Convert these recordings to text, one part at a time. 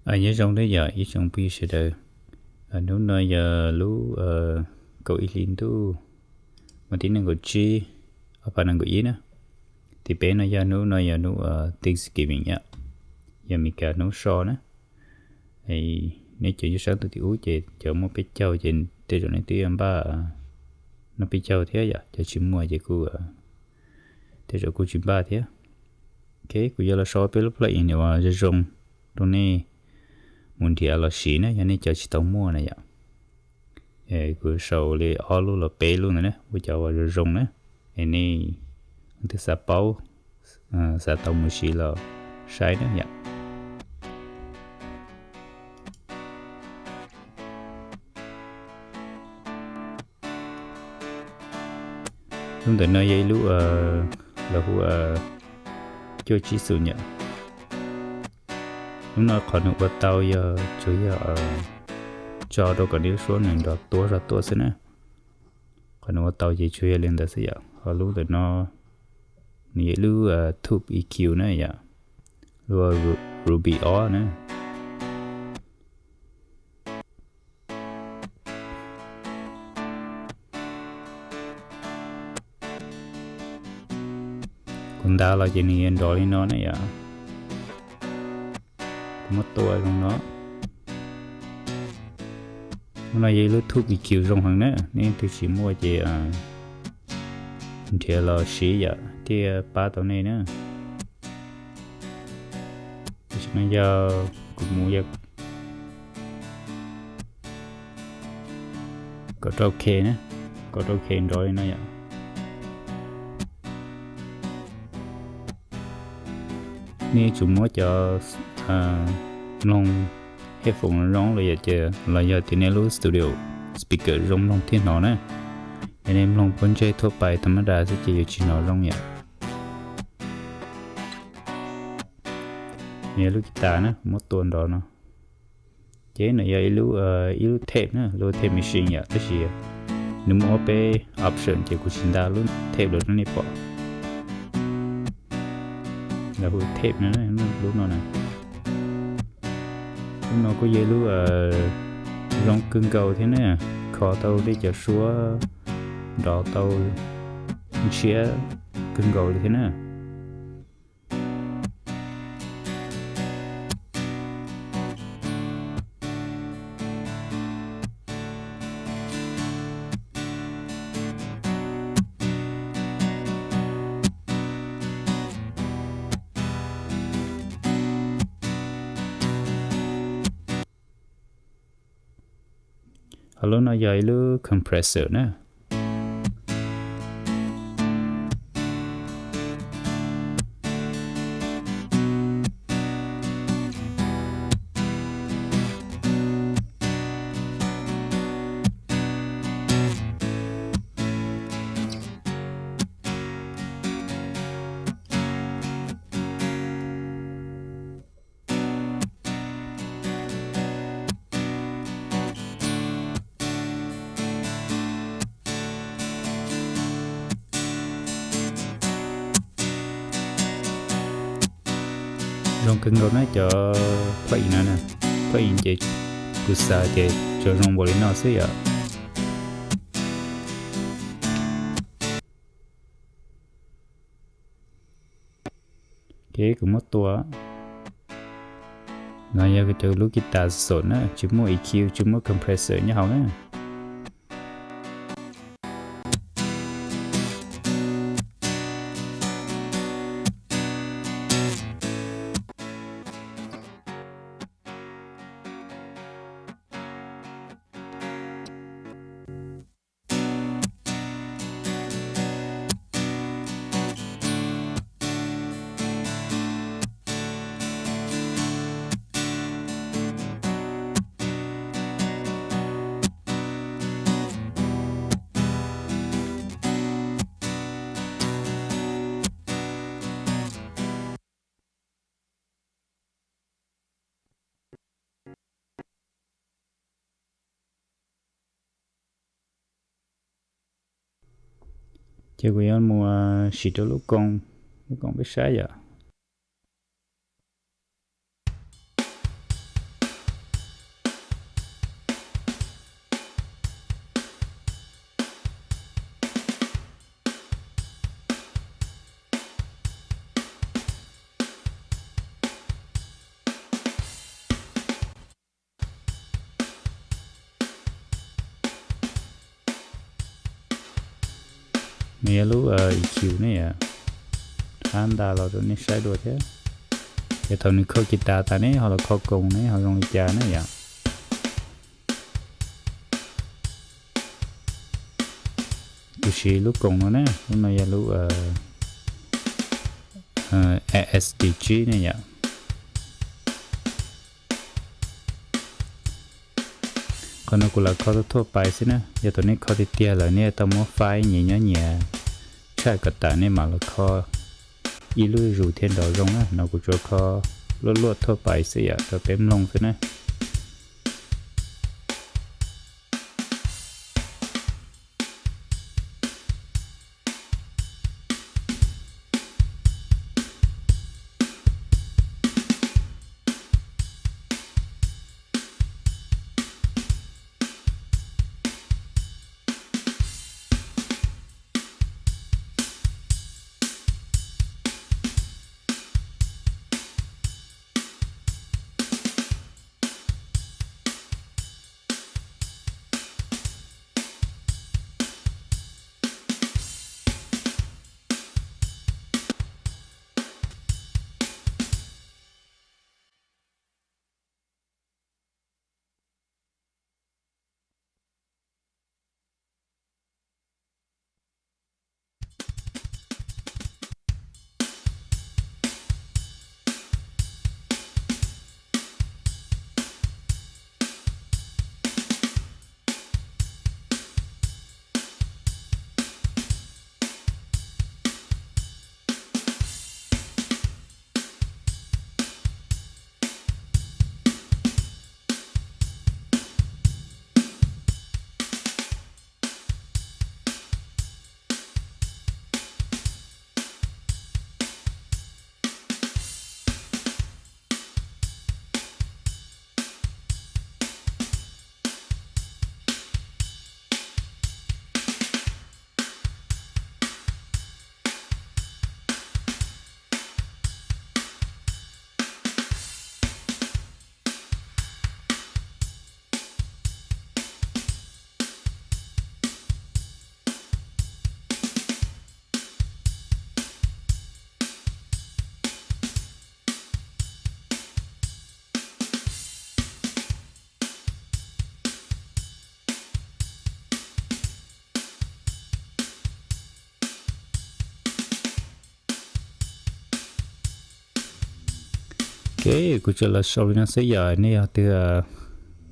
Nyob zoo thiab yog ib tsoom phooj ywg sawv daws. Hnub no yog lub kaum ib hli ntuj, mas tib nees nkaum tsib, ob phav nees nkaum ib na. Tim peb no yog hnub no yog hnub Thanksgiving yom, yog Meskas hnub so na. Nej cov nyob sab ntuj tim ub ces cov muaj peb caug ces tej zaum nej twb yuav npaj noj peb caug thiab yom, cov tsis muaj ces kuj tej zaum kuj tsis npaj thiab. Ok, kuv yuav los sau peb lub plugin uas zoo zoo rau nej mus nrhiav los siv na, yog nej cov tsis tau muaj na yom. Kuv sau li ob lub los peb lub ntawd na, ua cov uas zoo zoo na, es nej leej twg xav paub, xav tau mus siv los saib na yom. Lub ntawm no yog ib lub, lawv hu cuaj tsib xum yom. Lub no qhov nws ua tau yog tsuas yog tso rau kom nej lub suab nws nrov tuab zog tuaj xwb na. Qhov nws ua tau ces tsuas yog li ntawd xwb yom. Ho lub ntawm no nws yog ib lub tube E Q na yom, lub Ruby ob na. Kuv ntav los ces nws yuav nrov li no na yom. Kuv muab tua zoo no. Lub no yog ib lub tube E Q zoo heev na, nej twb tsis muaj ces nrhiav los siv yom thiaj pab tau nej na. Tam sim no yog kuv mus yog kaum rau K na, kaum rau K nrov li no yom. Nej yuav tsum muab cov mloog headphone zoo los yog tias, los yog tias nej lub studio speaker zoo mloog thiaj hnov na. Yog nej mloog pob ntseg thuaj pais tha mab das xwb ces yuav tsis hnov zoo yom. Nws yog lub kis tas na, muab tua nrov no. Ces no yog ib lub, ib lub tape na, lub tape machine yom, tab sis nws muaj ob peb option ces kuv tsis ntav lub tape los rau nej pom. Lawv hu tape no, lub no na. Lub no kuj yog lub zoo kawg nkaus thiab na, kho tau tej cov suab nrov tau ntshiab kawg nkaus li thiab na. Ho lub no yog ib lub compressor na. Zoo kawg nkaus na cov plugin no na. Plugin ces kuv xav tias tsuas zoo npaum li no xwb yom. Kev kuv muab tua no yog cov lub kis tas xom na, tsis muaj E Q, tsis muaj compressor nyob hauv na. Ces kuv yuav mus siv rau lub koom, lub koom peb saib yom. Nws yog lub E Q ne yom, qab ntas los rau nej saib dua thiab. Ces thaum nws kho kiv tas tas neb ho los kho koos ne ho zoo li cas ne yom. Kuv siv lub koos no ne, lub no yog lub A S D G ne yom. Qhov no kuv lam kho tuaj thuaj pais xwb na, yog thaum nej kho tiag tiag lawm nej tau muab faib nyias nyob nyias tshaj kom tas nej mam los kho ib lub zus thiaj nrov zoo na. No kuv tsuas kho luaj luaj thuaj pais xwb yom rau peb mloog xwb na. Ok, kuv tsuas los sau li no xwb yom, nej yog twg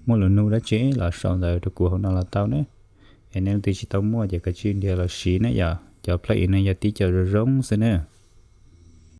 muaj lus nug dab tsi los sau ntawd rau kuv hauv no los tau ne. Es nej leej twg tsis tau muaj ces kav tsij nrhiav los siv ne yom. Cov plug-in no yog tib co zoo zoo xwb na.